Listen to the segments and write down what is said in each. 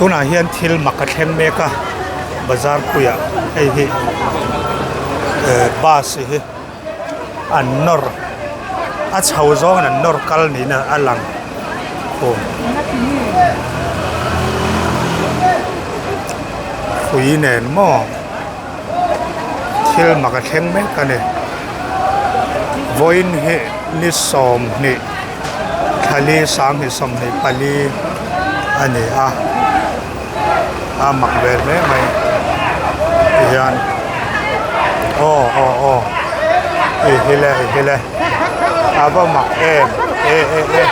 Tunah hian thil mak a thleng mek a bazar puiah hei hi eh bus hi an nawr a chho zawngin an nawr kal niin a lang khum hrui nen maw. Thil mak a thleng mek a ni. Vawiin hi ni sawmhnih thlali sanghnih sawmhnih pali a ni a, a mak ve hle mai tihian aw aw aw i hi le i hi le a va mak em e e e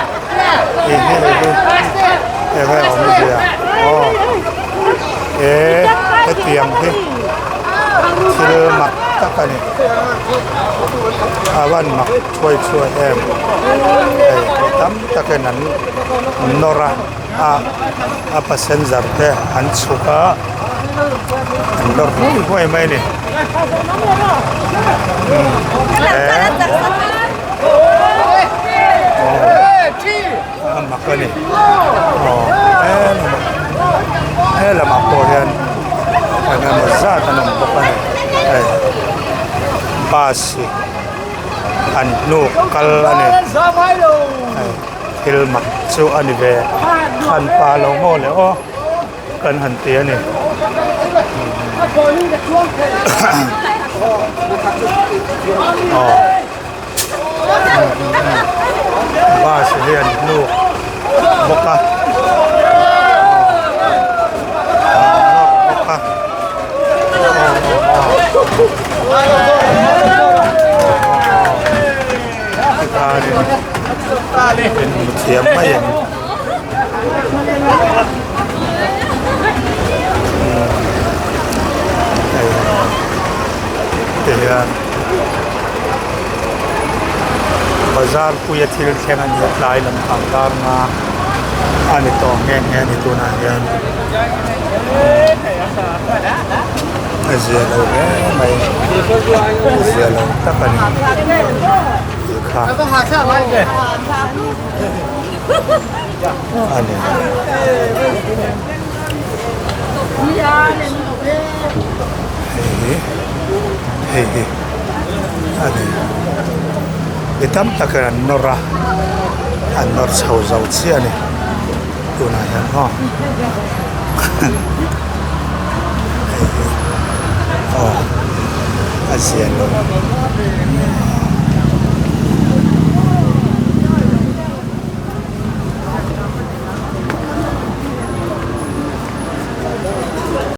i hi i hi eng nge awmzia aw. He hetiang hi thil mak tak a ni a van mak thuai thuai em hei mi tam takin an nawr a a a passenger te an chhuk a an nawr huai huai mai a ni he. A mak a ni aw he lamah pawh hian eng emaw zat an awm bawk a ni hei bus hi an hnuk kal a ni hei thil mak chu a ni ve han pa lo maw le aw kan han ti a ni. Aw. Bus hi an hnuk bawk a an nawr bawk a tikhanin in hmu thiam mai ang hei tihian. Bazar puia thil thleng a ni a tlai lam pang dar nga a ni tawh nghe nghe a ni tunah hian a zia lo hle mai a zia lo tak a ni tih kha a ni. Hei hi hei hi a ni mi tam takin an nawr a an nawr chho zo chiah a ni tunah hian aw hei hi aw a zia lo.